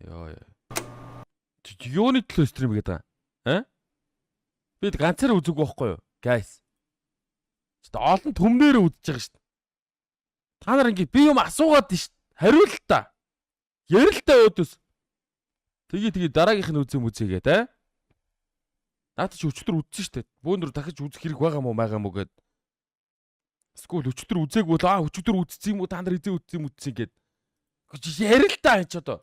Йоо ёо. Юуны төлөө stream гэдэг байгаа? Аа? Би ганцаар үзээгүй байхгүй юу? Guys. Тэгтээ олон түмнээр үзэж байгаа шүү дээ. Та нар ингэ би юм асуугаад шүү дээ. Хариул та. Ярил та өөдөөс. Тэгээ тэгээ дараагийнх нь үзээ мүзээгээ те. Наад чи өчтөр үзсэн шүү дээ. Бөөнөр дахиж үзэх хэрэг байгаа мó байгаа мó гэд. Эсвэл өчтөр үзээгүй л өчтөр үзсэн юм уу, та нар эзээ үзсэн юм үзсэн гэд. Ярил та энэ ч одоо.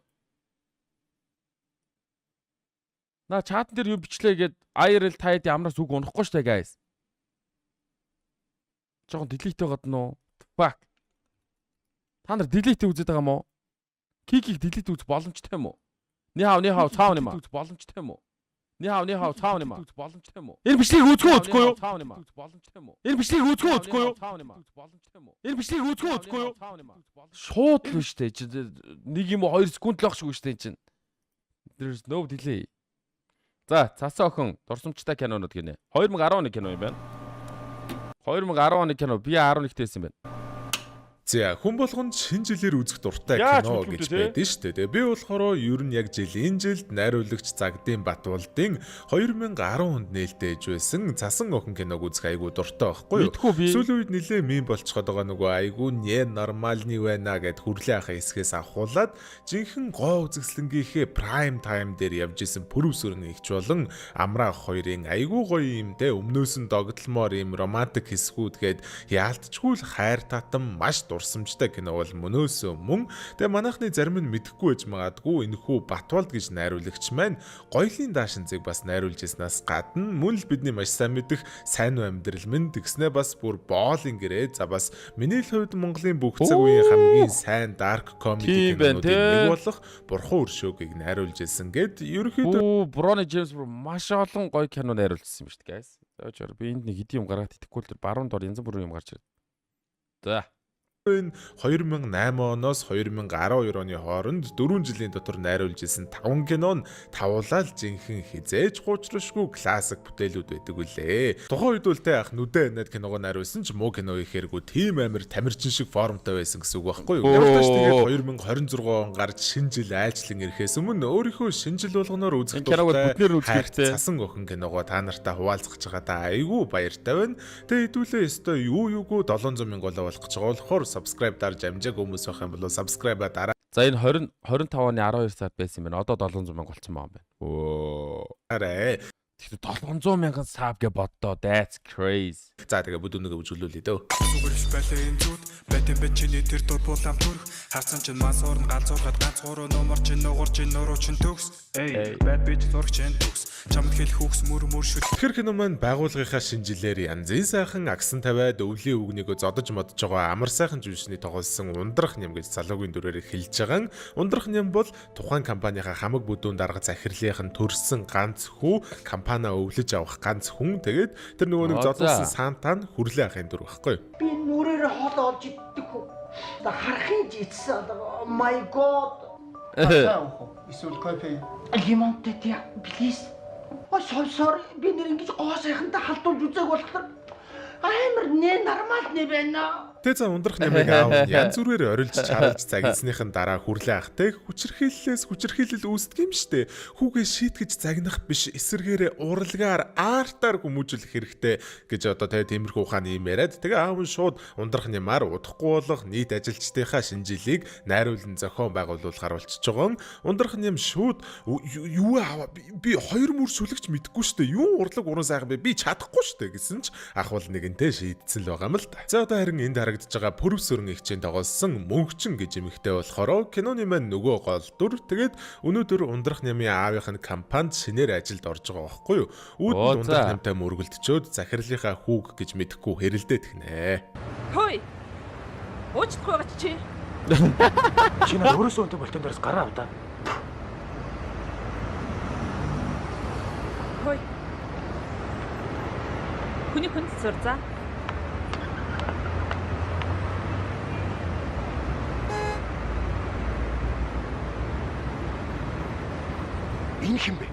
На чатан дээр юм бичлээ гэд IRL таад ямраас үг унахгүй шүү дээ, guys. Жохон delete байгаад нь уу? Fuck. Та нар delete үзээд байгаа мó? Кикийг delete үзэх боломжтой юм уу? 你好, 你好, 操你媽үзэх боломжтой юм уу? 你好, 你好, 操你媽үзэх боломжтой юм уу? Энэ бичлэгийг үзэх үү, үзэхгүй юу? 操你媽үзэх боломжтой юм уу? Энэ бичлэгийг үзэх үү, үзэхгүй юу? 操你媽үзэх боломжтой юм уу? Энэ бичлэгийг үзэх үү, үзэхгүй юу? 操你媽. Шууд л шүү дээ. Нэг юм уу 2 секунд л ах шиг шүү дээ чинь. There's no delay. За, цасан охин дурсамжтай кинонууд гинэ. 2010 оны кино юм байна. 2010 оны кино, би 11-т байсан юм байна. За, хүн болгонд шинэ жилээр үзэх дуртай Яаж кино мэдэхгүй гэж те? байдэн шүү дээ. Тэгээ би болохоор ер нь яг жилийн жилд найруулагч Загдын Батболдын 2010 онд нээлттэй байсан Цасан охин киног үзэх айгуу дуртай байхгүй юу? Мэдхгүй би. Сүүлийн үед нилээ meme болцоход байгаа нөгөө айгуу не нормальный байна гэд хүрлээ ахаа хэсгээс авахуулаад жинхэнэ гоо үзэсгэлэнгийнхээ prime time дээр явж исэн пүрэв сүрэн эгч болон Амраа ах хоёрын айгуу гоё юм те, өмнөөс нь догтлмоор юм романтик хэсгүүд гээд яалтчгүй л хайр татам маш дурсамжтай кино бол мөнөөсөө мөн. Тэгээ манайхны зарим нь мэдэхгүй байж магадгүй, энэхүү Батболд гэж найруулагч маань Гоёлын даашинзыг бас найруулж ирснээс гадна мөн л бидний маш сайн мэдэх Сайн уу амьдрал минь, тэгснэ бас бүр боолын гэрээ, за бас миний л хувьд Монголын бүх цаг үеийн хамгийн сайн dark comedy Тийм байна, кинонуудын те. нэг болох Бурхан өршөөгийг найруулж ирсэн гэд ерөнхийдөө Оо, Брони Джеймс бүр маш олон гоё кино найруулсан юм шүү дээ, guys. Зааж би энд нэг хэдийн юм гаргаад идэхгүй л тэр баруун дор янз бүрийн юм гарч ирээд. За. Энэ 2008 оноос 2012 оны хооронд 4 жилийн дотор найруулж исэн 5 кино нь тавуулаа л жинхэнэ хизээж хуучрашгүй классик бүтээлүүд байдаг үлээ. Тухайн үед үл те ах нүдэ энэд киногоо найруулсан ч муу кино хийхэргүй тийм амар тамирчин шиг формтой байсан гэсэн үг байхгүй юу? Ямар ч тач тэгээд 2026 он гарч шинэ жил айлчлан ирэхээс өмнө өөрийнхөө шинэ жил болгоноор үзэх Энэ киног бол дуртай бүгдээр нь үзэх хайрт хэрэгтэй. Цасан охин киногоо та нартай хуваалцах гэж байгаадаа айгүй баяртай байна. Тэгээ хэдүүлээ өстой юу юугүй 700 мянга болоо болох гэж байгаа болохоор subscribe дарж амжааг хүмүүс байх юм бол subscribe-а дараа. За, энэ 20 25 оны 12 сард байсан юм байна. Одоо 700 мянга болсон байгаа юм байна. Өө. Арай. Тэгэхээр 700 мянган sub гэ боддоо. That's crazy. За, тэгээ бүд өнөг өвжүүлүүлээ дөө. Зүгээр биш байлаа энэ зүуд байтан бэ, чиний тэр дур булаам төрөх харсан чинь ман суурн галзуурхад ганц гурав нумар чинь нугар чинь нуруу чинь төгс. Эй, bad bitch зураг чинь төгс, чамд хэлэх үгс мөр мөр шүт. Тэгэхээр кино маань байгуулгынхаа шинэ жилээр янзын сайхан агсан тавиад өвлийн үгнийгөө зодож модож байгаа амар сайхан жүжигчний тоглосон Ундрах ням гэж залуугийн дүрээр эхэлж байгаа. Ундрах ням бол тухайн компанийнхаа хамаг бүдүүн дарга захирлынх нь төрсэн ганц хүү, компаниа өвлөж авах ганц хүн. Тэгээд тэр нөгөө нэг зодуулсан Санта нь хүрлээ ахын дүр байхгүй юу? Би нүрээр хоол олж иддэг хүү. Одоо харахын жийдсэн. My god. Цай уух уу? Эсвэл кофе? Лимонтой тий, please. Ой, sorry, би нэр ингэж гоо сайхантай халдуулж үзег болохоор амар нэ нормал нэ байна. Тэ, за, Ундрах нямыг аав нь янз бүрээр орилж чаралж загнасныхын дараа хүрлээ ах те хүчирхийллээс хүчирхийлэл үүсдэг юм штэ. Хүүгээ шийтгэж загнах биш, эсэргээрээ урлагаар артаар хүмүүжүүлэх хэрэгтэй гэж одоо те тиймэрхүү ухааны юм яриад тэгээ аав нь шууд Ундрах нямаар удахгүй болох нийт ажилчдынхаа шинэ жилийг найруулан зохион байгуулахаар болчихж байгаа. Ундрах ням шууд юу аава, би хоёр мөр сүлэгч мэдэхгүй штэ, юу урлаг уран сайхан бэ, би чадахгүй штэ гэсэн ч ах бол нэгэнтээ шийдсэн л байгаа юм л та. За, одоо харин энд харагдаж байгаа пүрэв сүрэн эгчийн тоглосон Мөнхчин гэж эмэгтэй болохоор киноны маань нөгөө гол дүр. Тэгээд өнөөдөр Ундрах нямын аавынх нь компанид шинээр ажилд орж байгаа байхгүй юу? Үүдэнд Ундрах нямтай мөргөлдчөөд захирлынхаа хүүг гэж мэдэхгүй хэрэлдээд гинэ. Хөөе. Уучлахгүй байгаа чи. Чи надад өөрөөсөө өнтэй болтон дээрээс гараа авдаа. Хөөе. Хүний хүнд сур за. Энэ хэн бэ?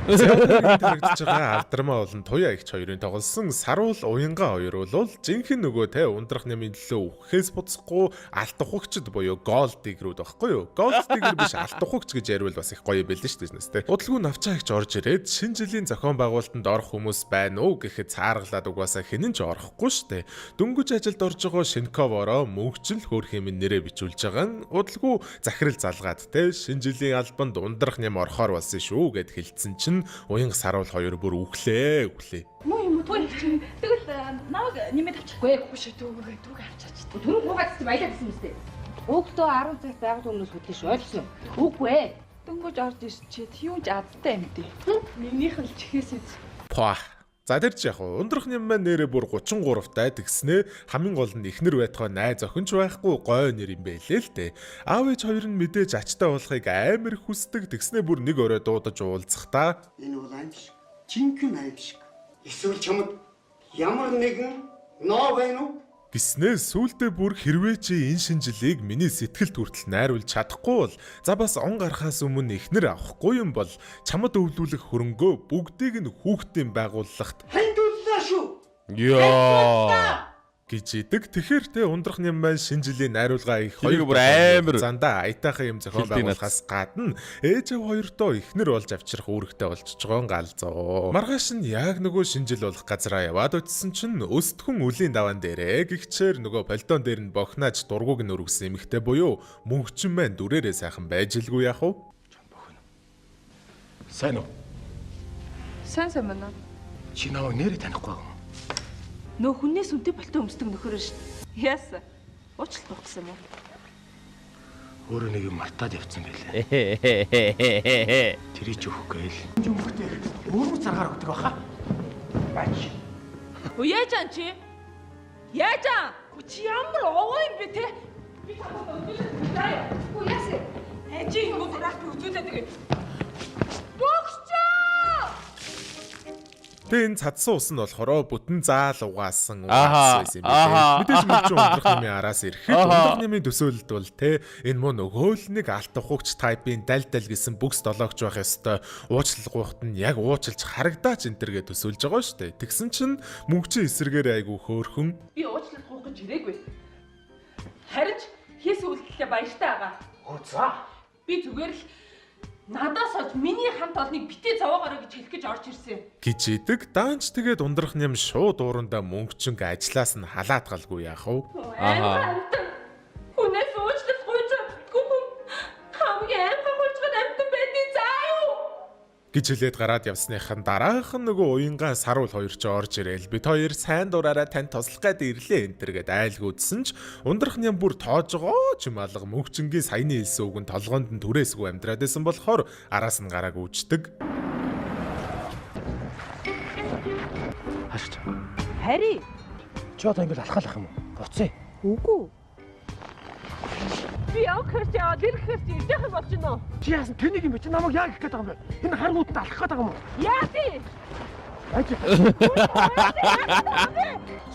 Харагдаж байгаа алдармаа болон туяа эгч хоёрын тоглосон саруул уянга хоёр бол жинхэнэ нөгөө те ундрах нэмийн төлөө үхэхээс буцахгүй алт ухагчд буюу gold digger-үүд байхгүй юу? Gold digger биш, алт ухагч гэж яриул бас их гоё юм байл шүү дээ. Удалгүй навчаа эгч орж ирээд шинэ жилийн зохион байгуулалтанд орох хүмүүс байна уу гэхэд цааргалаад угаасаа хэн ч орохгүй шүү дээ. Дөнгөж ажилд орж байгаа Шинковороо мөнгөчл хөөх юм нэрээ бичүүлж байгаа нь удалгүй захирал залгаад те шинэ жилийн албанд ундрах нэм орохоор болсон шүү гэд хэлсэн чинь уянга саруул хоёр бүр үхлээ үхлээ. Муу юм уу түн чинь. Тэгвэл намайг нэмээд авчихгүй. Үгүй шүү, дүүгээ дүүгээ авчаач. Түрүү гуйгаад баялаа гэсэн юм сте. Өглөө 10 цагт байгаль өмнөөс хөдлөн шүү. Ойлгосон уу? Үгүй ээ. Дөнгөж орж ирчээд юу ч азтай юм дээ. Минийх л чихээс үз. Пва. За, тэр ч яг уу ундрах нэм маань нэрээ бүр 33 тай, тэгснээ хамгийн гол нь эхнэр байтугай найз охин ч байхгүй гой нэр юм байлээ л дээ. Аав ээж хоёр нь мэдээж ачтай болохыг амар хүсдэг, тэгснээ бүр нэг орой дуудаж уулзахдаа Энэ бол аимшиг. Жинхэнэ аимшиг. Эсвэл чамд ямар нэгэн ноо байна уу? Гиснээ сүулдэ бүр хэрвээ чи энэ шинэ жилийг миний сэтгэлд хүртэл найруулж чадахгүй бол, за бас он гарахаас өмнө эхнэр авахгүй юм бол чамд өвлүүлэх хөрөнгөө бүгдийг нь хүүхдийн байгууллагт Хандууллаа шүү. Йоо. гэж идэг. Тэгэхээр те ундрах нэм маань шинэ жилийн найруулга их Тэрийг бүр амар зандаа аятайхан юм зохион хэлдэг. байгуулахаас гадна ээж аав хоёртоо эхнэр болж авчрах үүрэгтэй болчихж байгаа галзуу. Маргааш нь яг нөгөө шинэ жил болох газараа яваад очисон чинь өстгөн үлийн даваан дээрээ гихчээр нөгөө полдон дээр нь бохнааж дургуг нь өргөсөн эмэгтэй буюу мөнхчин маань дүрээрээ сайхан байж илгүй яах вэ? Сайн уу? Сайн сайн байна. Чи намайг нэрээ танихгүй байгаа юм. Нөө хүнээс үнэтэй болтой өмсдөг нөхөр шүү дээ. Яасан? Уучлалт гуйх гэсэн юм уу? Өөрөө нэг юм мартаад явцсан байлээ. Тэрий ч өгөх гээл. Жөнгөтэй өөрөө заргаар өгдөг баха. Бач. Үу, яаж ан чи? Яаж ан? Үу, чи ямар овоо юм бэ те? Би чамд үзүүлээд заа. Үу, яасан? Ажи юм уу дурах би үзүүлээд тэгээ. Богчоо! Тэгээ энэ цадсан ус нь болохоор бүтэн заал угаасан Аха, угаасан байсан юм билээ. Мэдээж мөрчин ундрах нэмийн араас ирэхэд ундрах нэмийн төсөөлөлд бол те энэ мөн нөгөө л нэг алт ухагч тайпын дал дал гэсэн бүкс долоогч байх ёстой. Уучлал гуйхт нь яг уучлж харагдаач энэ тэргээ төсөөлж байгаа шүү дээ. Тэгсэн чинь мөнгөчийн эсрэгээр айгу хөөхөн Би уучлалт гуйх гэж ирээгүй. Харин ч хийсэн үйлдэлээ баяртай байгаа. Оо за. Би зүгээр л надаас олж миний хамт олныг битээ зовоогоорой гэж хэлэх гэж орж ирсэн. гэж идэг. Даанч тэгээд ундрах нэм шууд уурандаа мөнгөчинг ажлаас нь халаатгалгүй яах вэ? Аимхай амьтан. Хүнээс уучлалт гуйж чаддгүй хүн хамгийн аимхай хуульчгад амьтан байдیں۔ Заа юу? гэж хэлээд гараад явсныхан дараах нь нөгөө уянгаа саруул хоёр ч орж ирээл бид хоёр сайн дураараа танд туслах гээд ирлээ энэ төр гэд айлгуудсан ч ундрах ням бүр тоожгоо ч юм алга мөнхчингийн саяны хэлсэн үг нь толгоонд нь түрээсгүй амьдраад байсан болохоор араас нь гарааг үүчдэг. Хашиж. Хари. Чи одоо ингэж алхаалах юм уу? Буцъя. Үгүй. Би явах хэрч яваад ирэх хэрч ирдэх юм болж байна уу? Чи яасан тэнийг юм бэ? Чи намайг яа гэх гээд байгаа юм бэ? Энэ харгуудад алхах гээд байгаа юм уу? Яа тий? Ажи.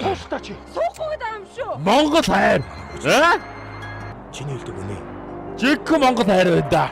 Сууштай чи. Суухгүй гэдэг юм шүү. Монгол хайр. Аа? Чиний хэлдэг үнэ. Жинхэнэ Монгол хайр байна да.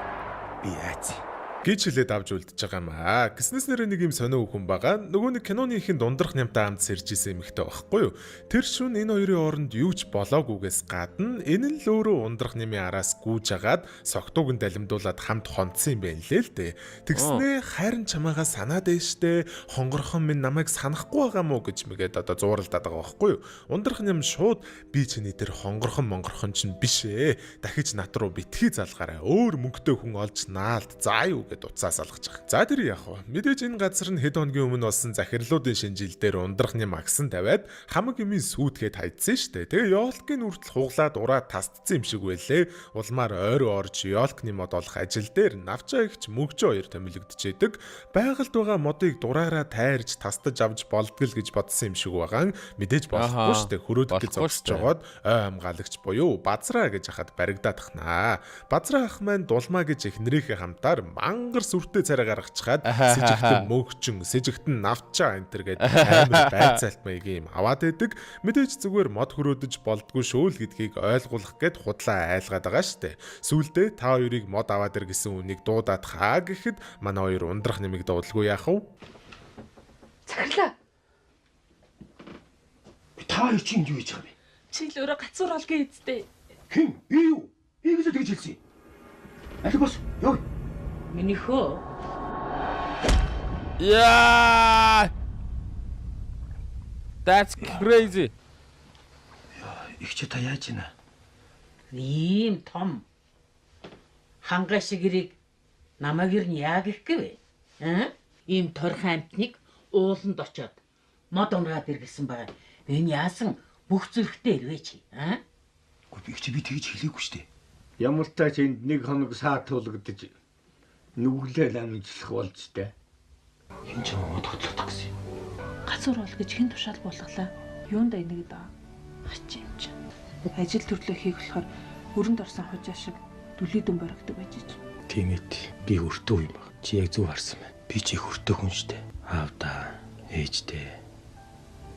Би айц. Гэж хэлээд авч үлдэж байгаа юм аа. Гиснэс нэрээ нэг юм сонио хүн байгаа. Нөгөө нэг киноны ихэнд ундрах нямтай хамт сэрж исэн эмэгтэй байхгүй юу? Тэр шүн энэ хоёрын хооронд юу ч болоогүйгээс гадна энэ нь л өөрөө ундрах нямын араас гүйж агаад согтууг нь далимдуулаад хамт хонцсон юм байна лээ л дээ. Тэгснээ харин чамаагаа санаад ээжтэй хонгорхон минь намайг санахгүй байгаа мó гэж мэгээд одоо зууралдаад байгаа байхгүй юу? Ундрах ням шууд би чиний тэр хонгорхон монгорхон чинь биш ээ. Дахиж над руу битгий залгаарай. Өөр мөнгөтэй хүн олж наалд заа юу гэд уцаас алгаж байгаа. За, тэр яах вэ? Мэдээж энэ газар нь хэд хоногийн өмнө болсон захирлуудын шинэ жил дээр ундрах ням агсан тавиад хамаг юмын сүйтгээд хайдсан штэ. Тэгээ ёлкийн үртэл хуглаад ураад тасдсан юм шиг байлээ. Улмаар ойроо орж ёлкны мод олох ажил дээр навчаа ихч мөгжөө хоёр томилогдчихэдэг. Байгальд байгаа модыг дураараа тайрж тастаж авч болдгол гэж бодсон юм шиг байгаа. Мэдээж болохгүй штэ. Хөрөөдөх гэж Болохгүй зогсож штэ. жогоод ой хамгаалагч буюу базраа гэж хахад баригдаад тахнаа. Базраа ах маань дулмаа гэж эхнэрийнхээ хамтаар мангар мангар сүртэй царай гаргачихад сэжигтэн мөнгөчин, сэжигтэн навчаа энэ төр гээд амар байцаалт маягийн юм аваад байдаг. Мэдээж зүгээр мод хөрөөдөж болдгоо шүү л гэдгийг ойлгуулах гээд худлаа айлгаад байгаа штэ. Сүүлдээ та хоёрыг мод аваад ир гэсэн үнийг дуудаад хаа гэхэд манай хоёр ундрах нэмийг дуудалгүй яах вэ? Захирлаа. Би та хоёр чи энд юу хийж байгаа юм бэ? Чи л өөрөө гацуур олгийн эцтэй. Хэн? Би юу? Би гэж тэгж хэлсэн юм. Алиг бос. Яв. Минийхөө. Яа! That's crazy. Их чи та яаж ийна? Ийм том хангай шиг эрийг намайг ер нь яа гэх гэвэ? Аа? Ийм торхон амтныг ууланд очоод мод унраад иргэсэн байгаа. Энэ яасан бүх зүрхтэй ирвэ чи? Аа? Үгүй би их чи би тэгж хэлээгүй штэ. Ямар ч тач энд нэг хоног саа тулгадаж нүглээ амжлах болж тээ. Хин ч мод хөдлөх гэсэн юм. Гацуур ол гэж хэн тушаал буулгалаа? Юунд айнэг даа? Хач юм чи. Ажил төрлөө хийх болохоор өрөнд орсон хужаа шиг дүлий дүн борогдог байж чи. Тийм ээ. Би хөртөө юм баг. Чи яг зөв харсан байна. Би чи хөртөө хүн штэ. Аавда, ээждээ.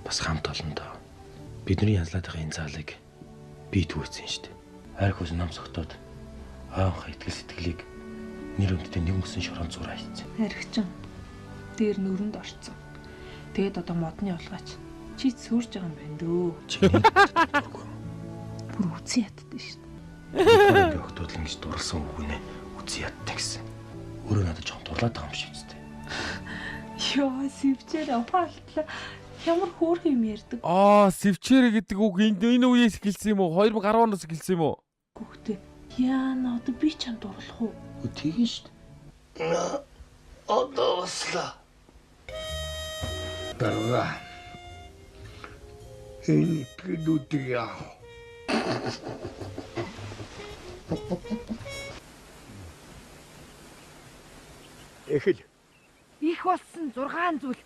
Бас хамт олондоо. Бидний янзлаад байгаа энэ заалыг би түүцэн штэ. Арх ус нам согтоод аавынхаа итгэл сэтгэлийг нэр хүндтэй нэг мөсөн шорон зураа хийцэн. Архичин дээр нь өрөнд орцсон. Тэгээд одоо модны улгаач чи сүрж байгаа юм байна дөө. Чи нэг дургүй юм. Бүр үцэн ятдээ шүү дээ. Би октод л ингэж дурлсан үг нэ үцэн ятдаг гэсэн. Өөрөө надад жоохон дурлаад байгаа юм шиг үстэй. Йоо, сэвчээр ухаан алтлаа. Ямар хөөрхөн юм ярьдаг. Аа, сэвчээр гэдэг үг энэ үеэс эхэлсэн юм уу? 2010 оноос эхэлсэн юм уу? Хүүхдээ яана одоо би чам дурлах уу? Тэгин шүү дээ. Одоо баслаа. Дарга. Энэ итгэлүүдийг яах вэ? Эхэл. Их болсон 6 зүйл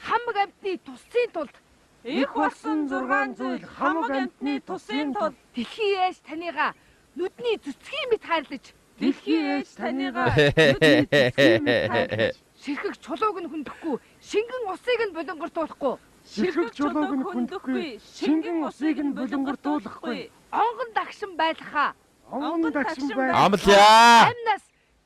хамаг амьтны тусын тулд Их болсон 6 зүйл хамаг амьтны тусын тулд дэлхийн ээж таныгаа нүдний цэцгийн мэт хайрлаж дэлхийн ээж таныгаа нүдний цэцгийн мэт хайрлаж ширхэг чулууг нь хүндэхгүй шингэн усыг нь булангартуулахгүй ширхэг чулууг нь хүндэхгүй шингэн усыг нь булангартуулахгүй онгон дагшин байлахаа онгон дагшин Амлаа. амнаас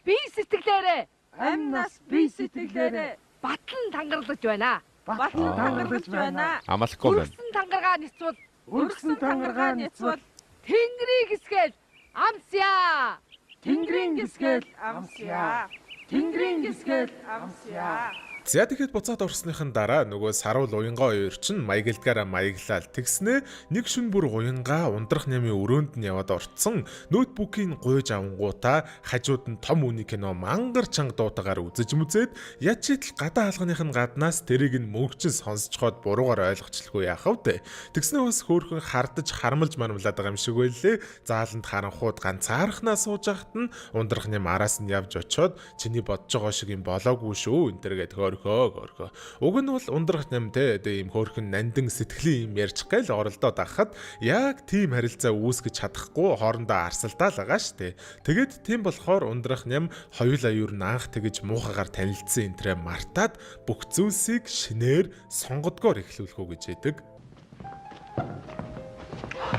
бие сэтгэлээрээ амнаас бие сэтгэлээрээ батлан тангарлаж байна. батлан тангарлаж байна. Амлахгүй байна. Өргөсөн тангараа ницвал Өргөсөн тангараа ницвал Тэнгэрийн гисгэл амсья. Тэнгэрийн гисгэл амсья. Тэнгэрийн гисгэл амсья. За тэгэхэд буцаад орсныхан дараа нөгөө саруул уянгаа хоёр чинь маяглдгаараа маяглал тэгснэ нэг шүн бүр уянгаа ундрах нямын өрөөнд нь яваад орцсон ноутбукийг гуйж авангуудаа хажууд нь том үний кино мангар чанга дуутаагаар үзэж мүзээд ячитл гадаа хаалганых нь гаднаас тэрийг нь мөнгөчин сонсцоход буруугаар ойлгочлгүй яах вэ? Тэгснэ бас хөөхөн хардаж хармалж мармлаад байгаа юм шиг байлээ. Зааланд харанхууд ганцаархнаа сууж ахад нь ундрах ням араас нь явж очоод чиний бодож байгаа шиг юм болоогүй шүү энэ төр гэд хөөрхөө. Уг нь бол ундрах ням те одоо ийм хөөрхөн нандин сэтгэлийн юм ярьж гээл оролдоод ахад яг тийм харилцаа үүсгэж чадахгүй хоорондоо арсалдаал байгаа штэ. Тэгээд тийм болохоор ундрах ням хоёулаа юу н анх тэгэж муухагаар танилцсан энтрээ мартаад бүх зүйлсийг шинээр сонгодгоор эхлүүлэх үү гэж хэлдэг.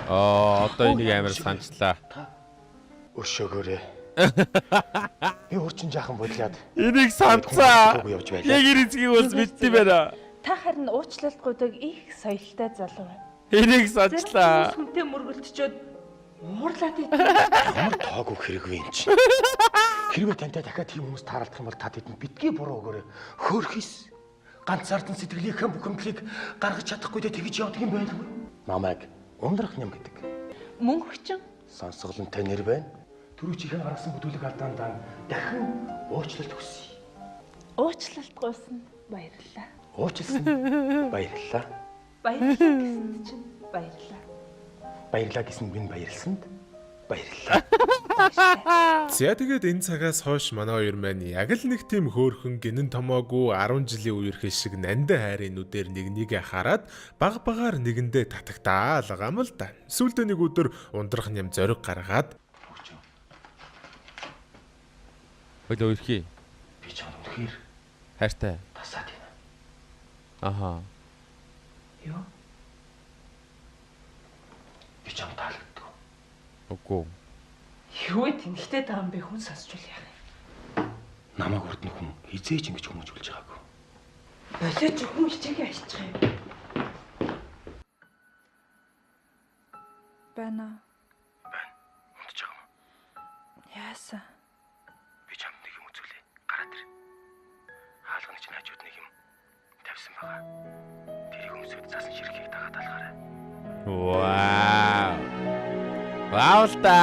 Аа, одоо энийг амар санчлаа. Өршөөгөөрэй. Би хурчин жаахан бодлоод Энийг санцаа. явж байлаа. Яг эцгийг бас мэдсэн байна. Та харин уучлалт гуйдаг их соёлтой залуу байна. Энийг Зарим санчлаа. хүмүүс хүнтэй мөргөлдөчөөд уурлаад идэв. Ямар тоогүй хэрэг вэ эн чинь. Хэрвээ тантай дахиад тийм хүмүүс тааралдах юм бол та тэдэнд битгий буруу өгөөрэй. Хөөрхийс. Ганцаардан сэтгэлийнхээ бухимдлыг гаргаж чадахгүй дэ тэгж явдаг юм байлгүй. Намайг ундрах нэм гэдэг. Мөнхчин Сонсголонтой нэр байна. Түрүү чихэн гаргасан бүдүүлэг алдаандаа дахин уучлалт хүсье. уучлалт гуйсан баярлалаа. Уучлсан. Баярлалаа. Баярлалаа гэсэнд чинь баярлалаа. Баярлалаа гэсэн минь баярлсанд баярлалаа. За тэгээд энэ цагаас хойш манай хоёр маань яг л нэг тийм хөөхөн гинэн томоогүй 10 жилийн үерхэл шиг нандин хайрын нүдээр нэг нэгэ хараад баг багаар нэгэндээ татагтаал байгаа юм л да. Сүүлдээ нэг өдөр ундрах ням зориг гаргаад Хойлоо үерхий. Би чамд үнэхээр хайртай. Тасаад байна. Аха. Юу? Би чамд таалагддаг. Үгүй. Юу вэ тэнхтэй байгаа юм бэ хүн сонсчул яах юм? Намайг урд нь хүн хизээч ингэж хүмүүжүүлж байгаагүй. Болооч хүн хичээгээ ашчих юм. Байна. Байна. Унтж байгаа юм уу? Яасан? Би чамд нэг юм үзүүлээ. Гараад ир. Хаалганы чинь хажууд нэг юм тавьсан байгаа. Тэрийг өмсөд засан ширхгийг дагаад алгаарай. Вау. Вау л та.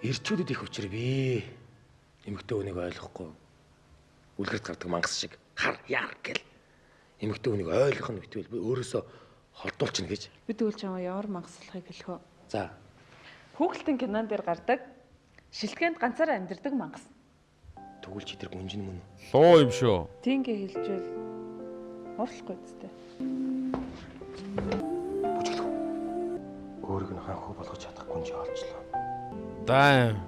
Ирчүүдэд их учирвэ. Эмэгтэй хүнийг ойлгохгүй. Үлгэрт гардаг мангас шиг хар яар гэл. Эмэгтэй хүнийг ойлгох нь битвэл би өөрөөсөө холдуулчихна гэж. Би тэгвэл чамаа ямар мангаслахыг хэлэх вэ? За. Хүүхэлтэн кинон дээр гардаг шилтгэнд ганцаараа амьдардаг мангас. Тэгвэл чи тэр гүнжин мөн үү? Луу юм шүү. Тингээ хэлжвэл уурлахгүй зү. Бүжиглэх. Өөрийг нь ханхуу болгож чадах гүнжи олчлоо. Damn.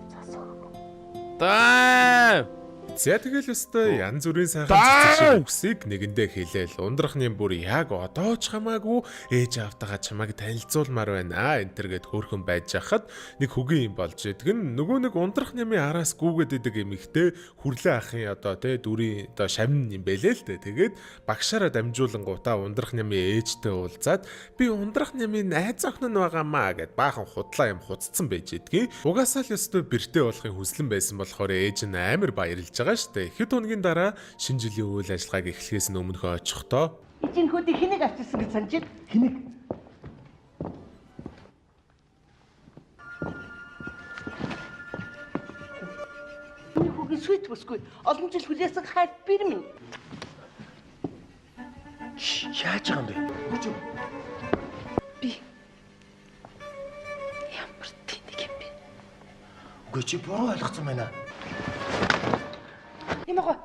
Damn. За тэгэл өстой янз бүрийн сайхан цэцэг шиг үгсийг нэгэндээ хэлээл ундрахны бүр яг одоо ч хамаагүй ээж аавтайгаа чамайг танилцуулмаар байна энэ төр гэд хөөрхөн байж хахад нэг хөгийн юм болж идэг нь нөгөө нэг ундрах нэмийн араас гүгээд идэг эмэгтэй хүрлээ ахын одоо тэ дүрийн одоо шамн юм бэлээ л дээ. Тэгээд багшаараа дамжуулангуудаа ундрах нэмийн ээжтэй уулзаад би ундрах нэмийн найз охин нь байгаамаа гэд баахан худлаа юм хуцсан байж идэгин. Угаасаа л өстой бэртэй болохын хүслэн байсан болохоор ээж нь амар баярлж байгаа штэ. Хэд хоногийн дараа шинэ жилийн үйл ажиллагааг эхлэхээс нь өмнөхөө очихдоо Энэ хөдийг хэнийг авчирсан гэж санаж байна? Хэнийг? Энэ хүүгийн сүйт бүсгүй олон жил хүлээсэн хайр бэр минь. Яаж байгаа юм бэ? Хүч. Би ямар тэнэг юм бэ? Үгүй чи буруу ойлгоцсон байна. Нэмэгөө.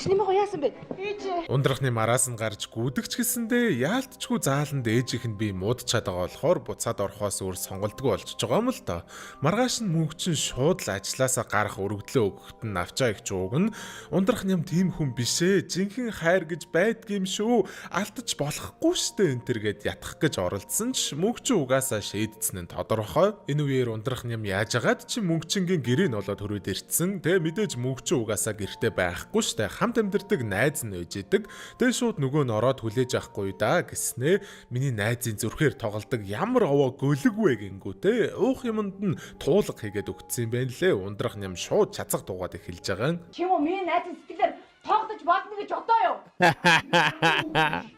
Нэмэгөө яасан бэ? Ээж. Ундрахны мараас нь гарч гүдэгч гэсэндээ яалтчгүй зааланд ээжийнх нь би муудчаад байгаа болохоор буцаад орохоос өөр сонголтгүй болчихж байгаа юм л доо. Маргааш нь мөнгөчин шууд л ажилласаа гарах өргөдлөө өгөхт нь навчаа их чууг нь ундрах ням тийм хүн биш ээ. Жинхэнэ хайр гэж байдгийм шүү. Алдаж болохгүй штэ энэ төр гэд ятгах гэж оролдсон ч мөнгөчин угаасаа шийдсэн нь тодорхой. Энэ үеэр ундрах ням яаж агаад чи мөнгөчингийн гэрээ нь болоод хөрөөд ирцэн. Тэ мэдээж мөнгөчин угаасаа гэртээ байхгүй штэ. Хамт амьдардаг найз нь үйж идэг. Тэгээ шууд нөгөө нь ороод хүлээж авахгүй да гэснээ миний найзын зүрхээр тоглодог ямар овоо гөлөг вэ гингүү те. Уух юмд нь туулга хийгээд өгцсөн юм байна лээ. Ундрах ням шууд чацаг дуугаад эхэлж байгаа юм. Чим үү миний найзын сэтгэлээр тоглож болно гэж одоо юу?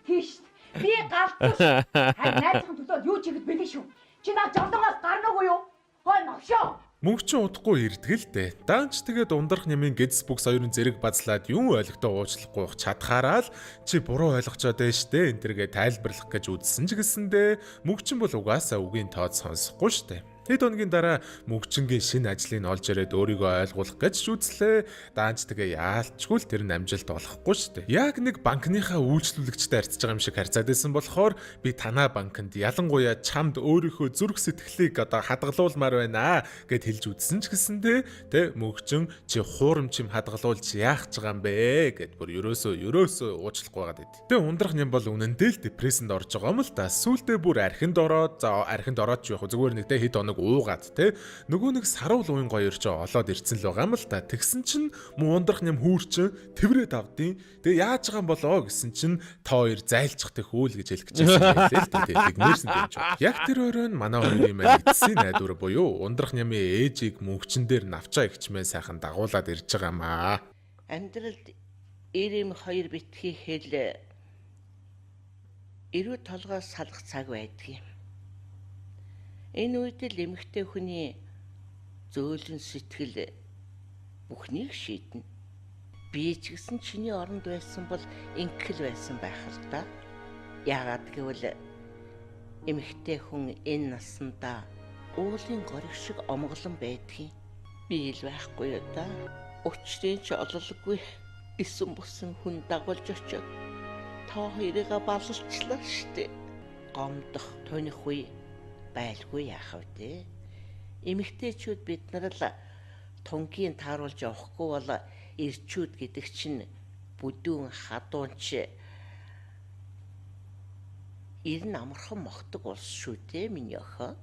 Тийш. Би галзуу. Харин найзын төлөө юу ч хийхэд бэлэн шүү. Чи наа жолонгоос гарна уу юу? Хой новшоо. Мөнгөчин удахгүй ирдэг л дээ. Даанч тэгээд ундрах нэмийн гэдэс бүкс хоёрын зэрэг базлаад юм ойлгохтой уучлахгүй чадхаараа л чи буруу ойлгочоод байна штэ энэ тэргээ тайлбарлах гэж үзсэн ч гэсэндээ мөнгөчин бол угаасаа үгийн тоод сонсохгүй штэ. Хэд хоногийн дараа мөнгөчингийн шинэ ажлыг олж ирээд өөрийгөө ойлгуулах гэж үзлээ. Даанч тэгээ яалчгүй л тэр нь амжилт олохгүй шүү дээ. Яг нэг банкныхаа үйлчлүүлэгчтэй харьцаж байгаа юм шиг харьцаад байсан болохоор би танаа банкнд ялангуяа чамд өөрийнхөө зүрх сэтгэлийг одоо хадгалуулмаар байна гэд хэлж үзсэн ч гэсэндээ тэ мөнгөчин чи хуурамч юм хадгалуулж яах ч байгаа юм бэ гэд бүр ерөөсөө уучлахгүй байгаад байд. Тэгээ ундрах нэм бол үнэндээ л депрессэнд орж байгаа юм л да. Сүүлдээ бүр архинд ороод за архинд ороод ч яг зүгээр нэг тэ хэд хоног уугаад те нөгөө нэг саруул уян гоё ирч олоод ирцэн л байгаа юм л та. Тэгсэн чинь муу ундрах нэм хүүрчин тэврээд авдیں۔ Тэгээ яаж байгаа юм болоо гэсэн чинь та хоёр зайлчих тэх үйл гэж хэлэх гэжсэн байлээ л дээ. Тэгмээрсэн дэмж. Яг тэр өрөө нь манай хоёрын маань эцсийн найдвар буюу ундрах нямын ээжийг мөнгөчн дээр навчаа ихчмэн сайхан дагуулад ирж байгаа маа. Амьдралд ирэм хоёр битгий хэл эрүү толгоос салах цаг байдаг юм. Энэ үед л эмэгтэй хүний зөөлөн сэтгэл бүхнийг шийднэ. Би ч гэсэн чиний оронд байсан бол ингэхэл байсан байх л да. Яагаад гэвэл эмэгтэй хүн энэ насандаа уулын гориг шиг омглон байдгийг би ил байхгүй юу да. Учрын ч ололгүй исэн бусан хүн дагуулж очиод та хоёрыгаа балалчлаа штэ. Гомдох, туних үе байлгүй яах вэ те. Эмэгтэйчүүд бид нар л тунгийн тааруулж явахгүй бол эрчүүд гэдэг чинь бүдүүн хадуунч ер нь амархан мохдог улс шүү дээ миний охин.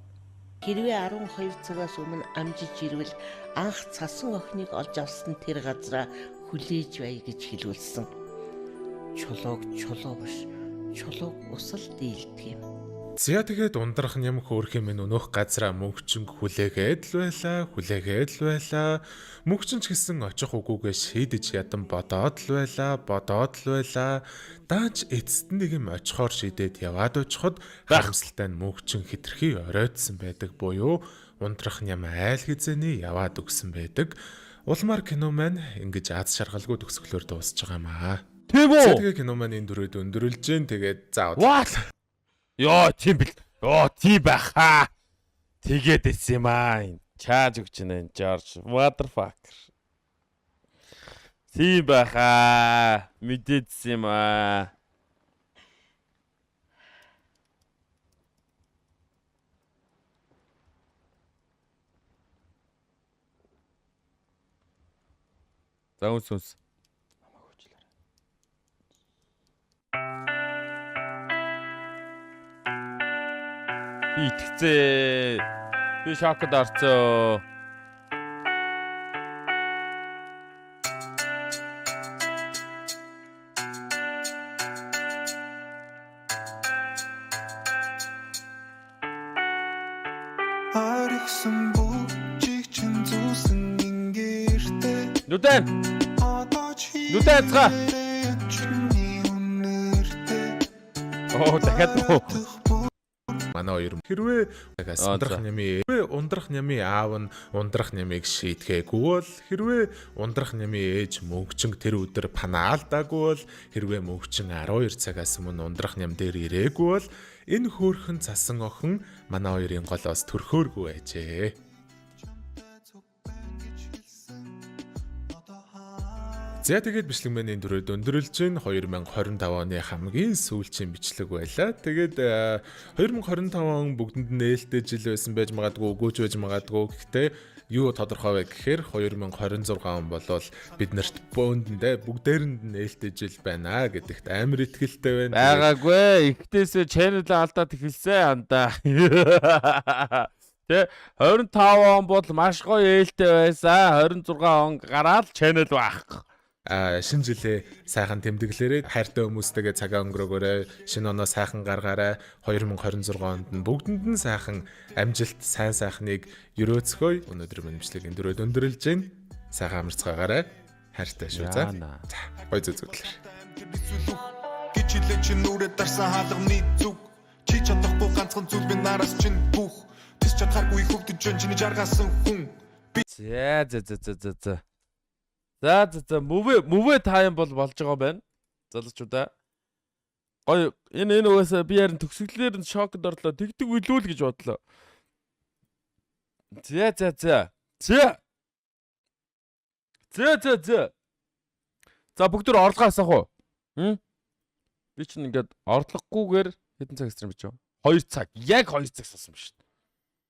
Хэрвээ 12 цагаас өмнө амжиж ирвэл анх цасан охиныг олж авсан тэр газраа хүлээж бай гэж хэлүүлсэн. Чулууг чулуу биш, чулууг усал дийлдэг юм. За тэгээд ундрах ням хөөх юм өнөөх газраа мөнгөчн хүлээгээд л байла, хүлээгээд л байла. Мөнгөчн ч гэсэн очих үгүйгээ шийдэж ядан бодоод л байла, бодоод л байла. Дааж эцэст нэг юм очихоор шийдээд яваад очиход харамсалтай нь мөнгөчн хитрхи оройтсон байдаг буюу ундрах ням айл хизээний яваад өгсөн байдаг. Улмаар кино маань ингэж аз жаргалгүй төгсгөлөөр дуусч байгаа юм аа. Тийм үү? Тэгээ кино маань энэ дөрөд өндөрлж гин тэгээд за What? Йоо, тийм бил. Йоо, тийм байхаа. Тэгээд исэн юм аа. Чааж өгч байна энэ Жорж. Motherfucker. Тийм байхаа. Мэдээдсэн юм аа. За үнс үнс. Би итгэцээ. Би шокод орцоо. Аригсан бүжиг чин зүүсэн ингэртэй. Нүдэн. Нүдэн цгаа. Оо дахиад мó. Манай хоёр хэрвээ ундрах нямын ундрах нямын аав нь ундрах нямыг шийтгээгүй бол хэрвээ ундрах нямын ээж мөнгөчн тэр өдөр панаалдаагүй бол хэрвээ мөнгөчн 12 цагаас өмнө ундрах ням дээр ирээгүй бол энэ хөөрхөн цасан охин манай хоёрын голоос төрхөөргүй байжээ. За тэгээд бичлэг маань энэ дөрөд өндөрлж гин 2025 оны хамгийн сүүлчийн бичлэг байлаа. Тэгээд 2025 он бүгдэнд нь нээлттэй жил байсан байж магадгүй, үгүйч байж магадгүй. Гэхдээ юу тодорхой вэ гэхээр 2026 он болвол биднэрт бөөндөндөө бүгдээрэнд нь нээлттэй жил байна гэдэгт амар итгэлтэй байна. Байгаагүй. Ихтээсээ channel алдаад эхэлсэн андаа. Тэ 25 он бол маш гоё ээлтэй байсан. 26 он гараад channel байхгүй. Шинэ жилээ сайхан тэмдэглээрэй. Хайртай хүмүүстэйгээ цагаа өнгөрөөгөөрэй. Шинэ оноо сайхан гаргаарай. 2026 онд нь бүгдэнд нь сайхан амжилт, сайн сайхныг өрөөцгөөе. Өнөөдөр мөншлэг энэ дөрөд өндөрлж байна. Сайхан амарцгаагаарай. Хайртай шүү. За. Гой зүг зүглэр. Гэж хэлээ чи нүрээ дарсан хаалганы зүг. Чи чадахгүй ганцхан зүйл би нараас чин бүх. Тэс чадхааргүй хөвдөж чиний жаргасан хүн. За за за за за за. За за за мөвөө тайм бол болж байгаа байна. Залуучуудаа. Гоё энэ угаасаа би харин төгсгөлээр нь шокд орлоо. Тэгдэг үлүүл гэж бодлоо. За за за. За. За за за. За бүгд төр орлогоо асаах уу? Хм? Би чинь ингээд орлогогүйгээр хэдэн цаг стрим хийж байгаа? 2 цаг. Яг 2 цаг суусан ба шүү.